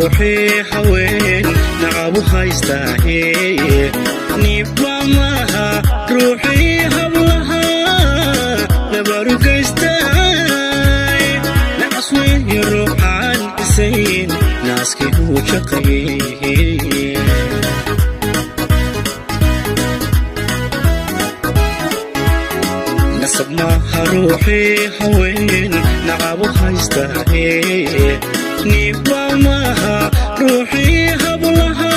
Ruuxii haween nacabu haystaahe, niba maaha ruuxii hablaha nabarugaystay. Nacas weeye ruuxaan isayn naaskii uu shaqayey. Nasab maaha ruuxii haween nacabu haystaahe, niba maaha ruuxii hablaha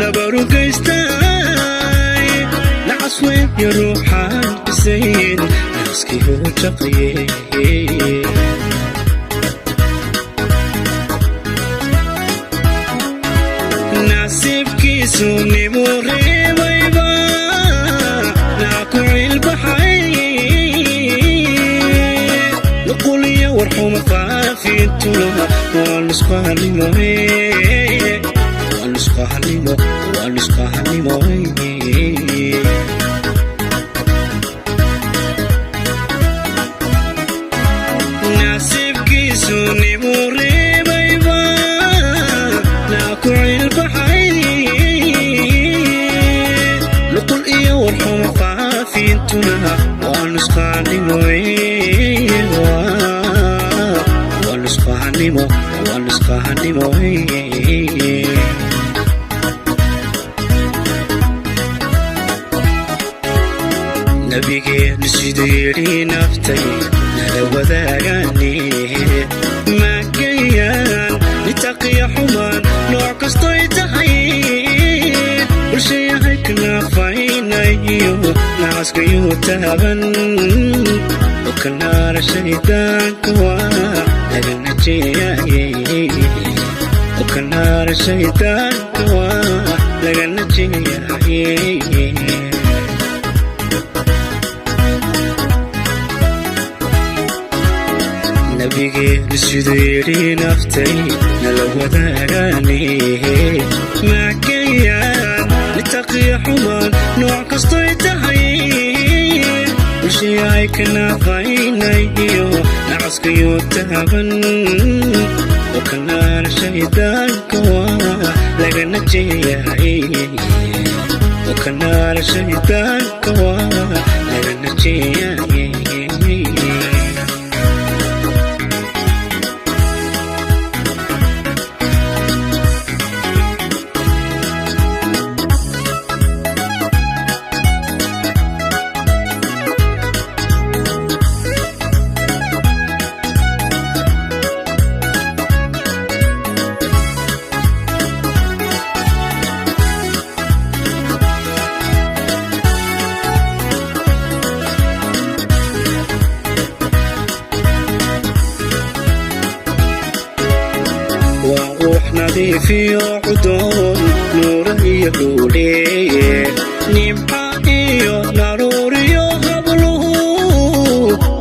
nabarugaystay. Nacas weeye ruuxaan isayn naaskii uu shaqayey. Nasiibkiisu nimuu reebayba naa ku cilbaxay, nuquliyo warxuma faafintuna waa nusqahanimo, waa nusqahanimo, waa nusqahanimo. Nasiibkiisu nimuu reebayba naa ku cilbaxay, nuqul iyo warxuma faafintuna waa nusqahanimo, waa nusqahanimo, waa nusqahanimo. Nabigeenu siduu yidhi naftay nala wadaagane, maagayaan nitaqiya xumaan nooc kastoy tahay. Bulshayahay kanaafaynaayo nacaskayuu taaban, okanaara shaydaanka waa laga najeeyaye, okanaara shaydaanka waa laga najeeyaye. Nabigeenu siduu yidhi naftay nala wadaagane, maagayaan nitaqiya xumaan nooc kastoy tahay. Bulshayahay kanaafaynaayo nacaskayuu taaban, okanaara shaydaanka waa laga najeeyaye, okanaara shaydaanka waa laga najeeyaye. Waa ruux nadiifiyo cudoon, nuura iyo dhuuleeye, nimca iyo naruuriyo habluhu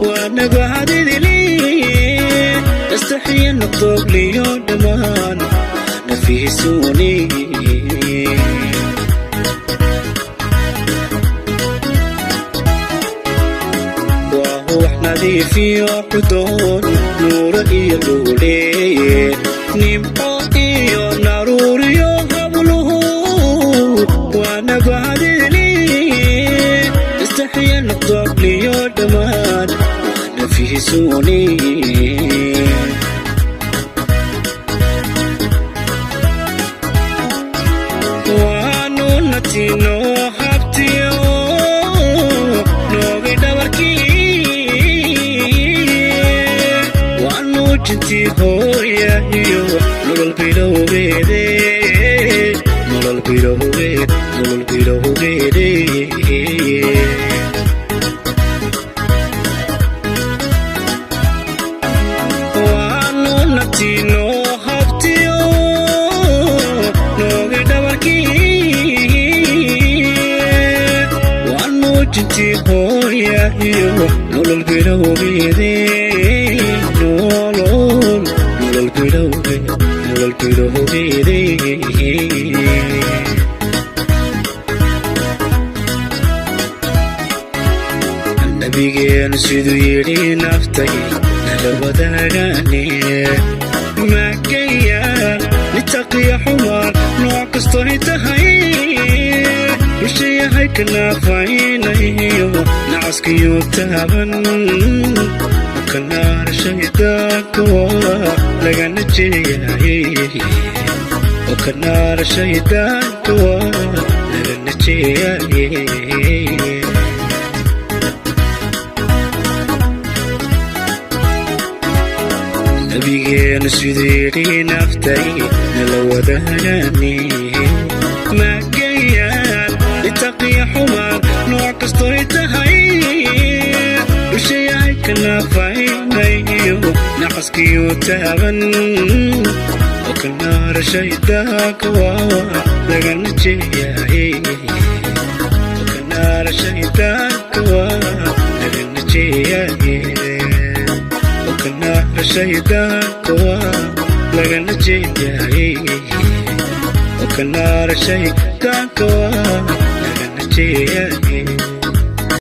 waa nabahadidili. Nastaxiya noqdogliyo dhammaan waa nafiisuuni. Waa ruux nadiifiyo cudoon, nuura iyo dhuuleeye, nimco iyo naruuriyo habluhu waa nabahadili. Istaxiya noqdogliyo dhammaan waa nafiisuuni. Waanu natino habtiyo noogay dhabarkii, waanu jintii hooya iyo nolol bilowgeede, nolol bilowgeed, nolol bilowgeede. Waanu natino habtiyo noogay dhabarkii, waanu jintii hooya iyo nolol bilowgeede, nolol, nolol bilowgeed, nolol bilowgeede. Nabigeenu siduu yidhi naftay nala wadaagane, maagayaan Itaqiya xumaan nooc kastoy tahay, bulshayahay kanaafaynayo nacaskiyo taaban, kanaar shaydaanka waa lagana jeeyaye, kanaar shaydaanka waa lagana jeeyaye. Nabigeena siduu yidhi naftay nala wadaagani, maagayaan itaqiya xumaan nooc kastoy tahay, bulshayahay kanaafaynayo nacaskiyo taaban, kanaara shaydaanka waa lagana jeeyaye, kanaara shaydaanka waa lagana jeeyaye, kanaara shaydaanka waa lagana jeeyaye, kanaara shaydaanka waa lagana jeeyaye.